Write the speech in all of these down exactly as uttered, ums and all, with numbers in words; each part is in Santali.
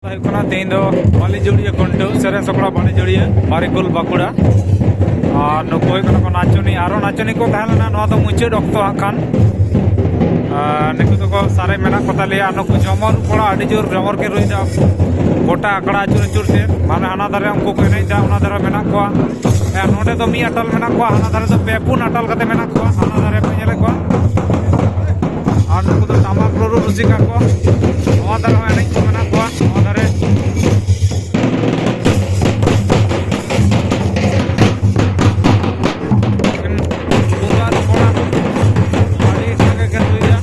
ᱦᱩᱭᱩᱜ ᱠᱟᱱᱟ ᱛᱮᱦᱮᱧ ᱫᱚ ᱵᱟᱹᱞᱤᱡᱳᱲᱤᱭᱟᱹ ᱠᱷᱩᱱᱴᱟᱹᱣ, ᱥᱮᱨᱮᱧ ᱥᱚᱠᱲᱟ ᱵᱟᱹᱞᱤᱡᱳᱲᱤᱭᱟᱹ, ᱵᱟᱨᱤᱠᱩᱞ, ᱵᱟᱸᱠᱩᱲᱟ᱾ ᱟᱨ ᱱᱩᱠᱩ ᱦᱩᱭᱩᱜ ᱠᱟᱱᱟ ᱠᱚ ᱱᱟᱪᱚᱱᱤᱭᱟᱹ, ᱟᱨᱚ ᱱᱟᱪᱚᱱᱤᱭᱟᱹ ᱠᱚ ᱛᱟᱦᱮᱸ ᱞᱮᱱᱟ᱾ ᱱᱚᱣᱟ ᱫᱚ ᱢᱩᱪᱟᱹᱫ ᱚᱠᱛᱚ ᱦᱟᱸᱜ ᱠᱷᱟᱱ᱾ ᱟᱨ ᱱᱩᱠᱩ ᱫᱚᱠᱚ ᱥᱟᱨᱮᱡ ᱢᱮᱱᱟᱜ ᱠᱚ ᱛᱟᱞᱮᱭᱟ᱾ ᱟᱨ ᱱᱩᱠᱩ ᱡᱚᱢᱚᱨ ᱠᱚᱲᱟ ᱟᱹᱰᱤ ᱡᱳᱨ ᱡᱚᱢᱚᱨ ᱠᱤᱱ ᱨᱩᱭᱫᱟ, ᱜᱚᱴᱟ ᱟᱠᱷᱲᱟ ᱟᱹᱪᱩᱨ ᱟᱹᱪᱩᱨ ᱛᱮ᱾ ᱢᱟᱱᱮ ᱦᱟᱱᱟ ᱫᱷᱟᱨᱮ ᱩᱱᱠᱩ ᱠᱚ ᱮᱱᱮᱡ ᱫᱟ, ᱚᱱᱟ ᱫᱷᱟᱨᱮ ᱢᱮᱱᱟᱜ ᱠᱚᱣᱟ᱾ ᱦᱮᱸ, ᱱᱚᱰᱮ ᱫᱚ ᱢᱤᱫ ᱟᱴᱟᱞ ᱢᱮᱱᱟᱜ ᱠᱚᱣᱟ, ᱦᱟᱱᱟ ᱫᱷᱟᱨᱮ ᱫᱚ ᱯᱮ ᱯᱩᱱ ᱟᱴᱟᱞ ᱠᱟᱛᱮ ᱢᱮᱱᱟᱜ ᱠᱚᱣᱟ᱾ ᱦᱟᱱᱟ ᱫᱷᱟᱨᱮ ᱯᱮ ᱧᱮᱞᱮᱫ ᱠᱚᱣᱟ᱾ ᱟᱨ ᱱᱩᱠᱩ ᱫᱚ ᱴᱟᱢᱟᱠ ᱨᱩᱨᱩ ᱨᱩᱥᱤᱠᱟ ᱠᱚ᱾ ᱱᱚᱣᱟ ᱫᱷᱟᱨᱮ ᱦᱚᱸ ᱮᱱᱮᱡ ᱠᱚ ᱢᱮᱱᱟᱜ ᱠᱚᱣᱟ, ᱱᱚᱣᱟ ᱫᱷᱟᱨᱮ᱾ ᱛᱩᱢᱫᱟᱜ ᱨᱩ ᱠᱚᱲᱟ ᱟᱹᱰᱤ ᱥᱟᱸᱜᱮ ᱜᱮ ᱨᱩᱭᱟ᱾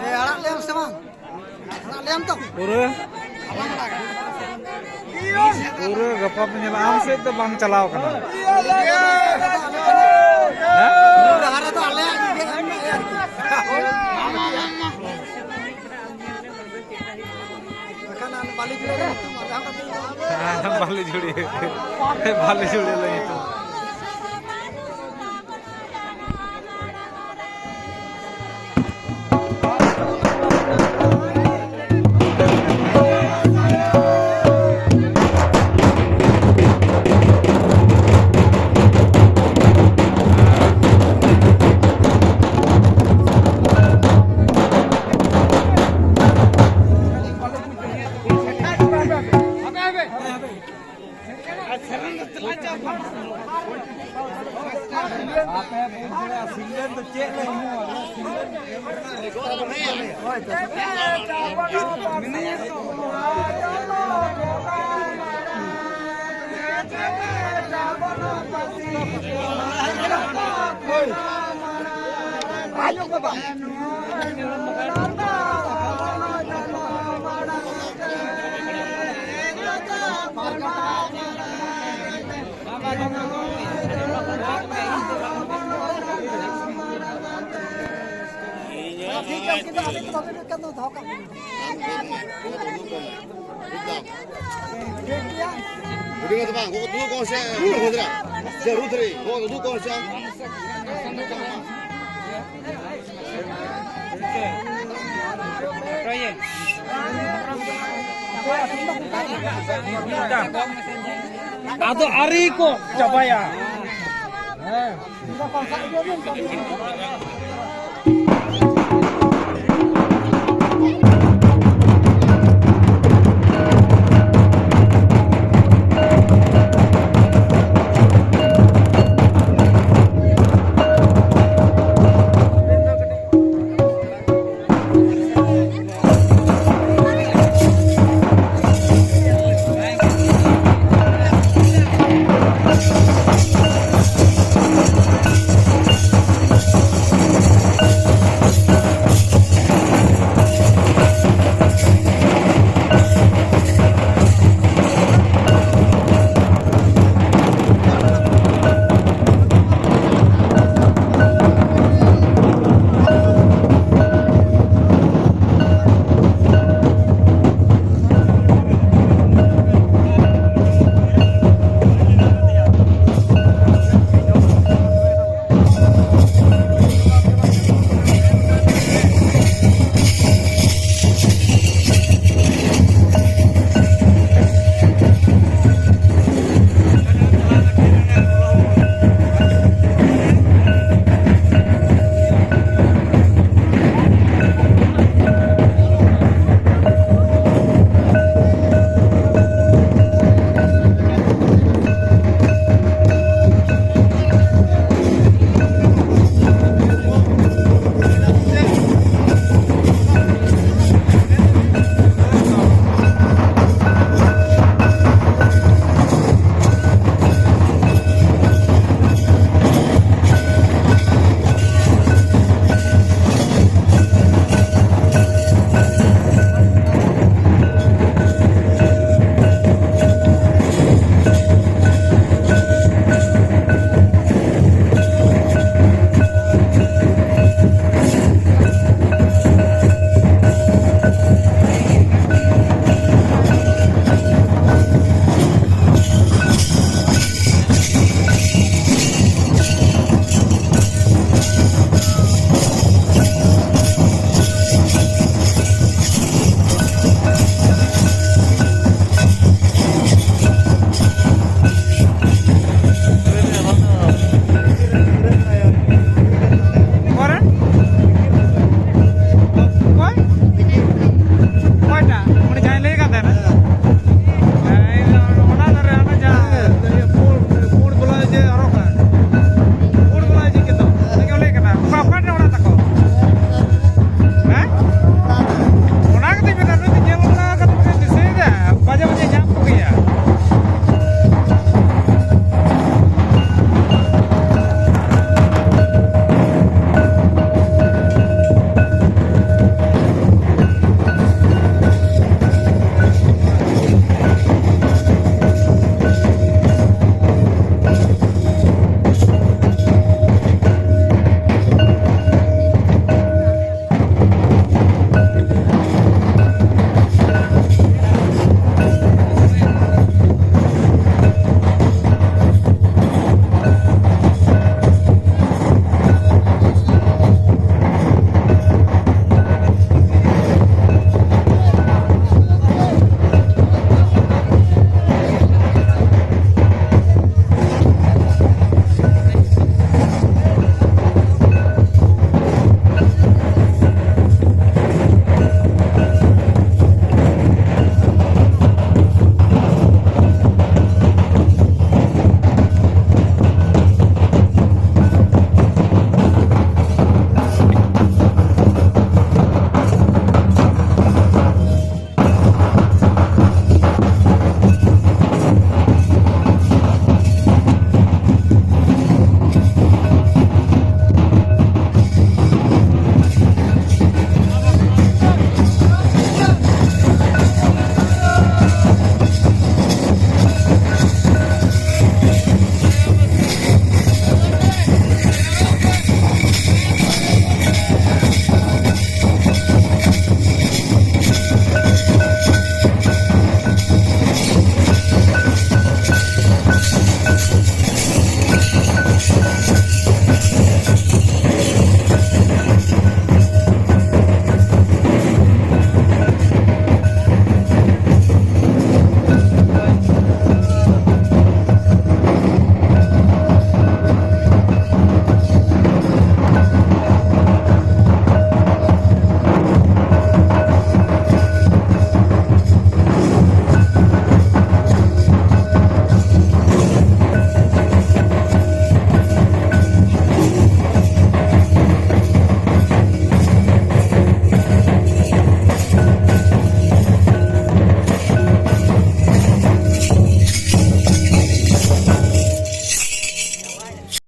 ᱮ, ᱟᱲᱟᱜ ᱞᱮᱭᱟᱢ ᱥᱮ ᱵᱟᱝ? ᱟᱲᱟᱜ ᱞᱮᱭᱟᱢ ᱛᱚ? ᱯᱩᱨᱟᱹ, ᱯᱩᱨᱟᱹ ᱜᱟᱯᱟ ᱯᱮ ᱧᱮᱞᱟ, ᱟᱢ ᱥᱮᱫ ᱫᱚ ᱵᱟᱝ ᱪᱟᱞᱟᱣ ᱠᱟᱱᱟ᱾ ᱦᱮᱸ? ᱰᱟᱦᱟᱨ ᱨᱮᱫᱚ ᱟᱞᱮᱭᱟᱜ ᱤᱭᱟᱹ ᱮᱢ ᱢᱮ ᱟᱨᱠᱤ᱾ ᱵᱟᱠᱷᱟᱱ ᱟᱞᱮ ᱵᱟᱞᱮ ᱡᱩᱲᱟᱹ ᱞᱮ ᱧᱩᱛᱩᱢ, ᱟᱞᱮ ᱦᱚᱸ ᱠᱟᱹᱴᱤᱡ ᱦᱮᱸ, ᱵᱟᱞᱮ ᱡᱩᱲᱤ, ᱵᱟᱞᱮ ᱡᱩᱲᱤ ᱞᱮ ᱧᱩᱛᱩᱢ᱾ ᱴᱷᱤᱠ ᱜᱮᱭᱟ, ᱩᱱᱠᱤᱱ ᱫᱚ ᱟᱹᱵᱤᱱ ᱫᱚ ᱵᱟᱹᱵᱤᱱ ᱮᱱᱠᱷᱟᱱ ᱫᱚ ᱫᱚᱦᱚ ᱠᱟᱜ ᱵᱤᱱ᱾ ᱴᱷᱤᱠ ᱜᱮᱭᱟ᱾ ᱦᱩᱰᱤᱧ ᱫᱚ ᱵᱟᱝ, ᱜᱚᱜᱚ ᱫᱩᱲᱩᱵ ᱠᱚᱜ ᱢᱮ ᱥᱮ, ᱨᱩᱫᱽᱨᱟ᱾ ᱥᱮ ᱨᱩᱫᱽᱨᱤ, ᱜᱚᱜᱚ ᱫᱩᱲᱩᱵ ᱠᱚᱜ ᱢᱮ ᱥᱮ᱾ ᱟᱫᱚ ᱟᱹᱨᱤ ᱠᱚ ᱪᱟᱵᱟᱭᱟ᱾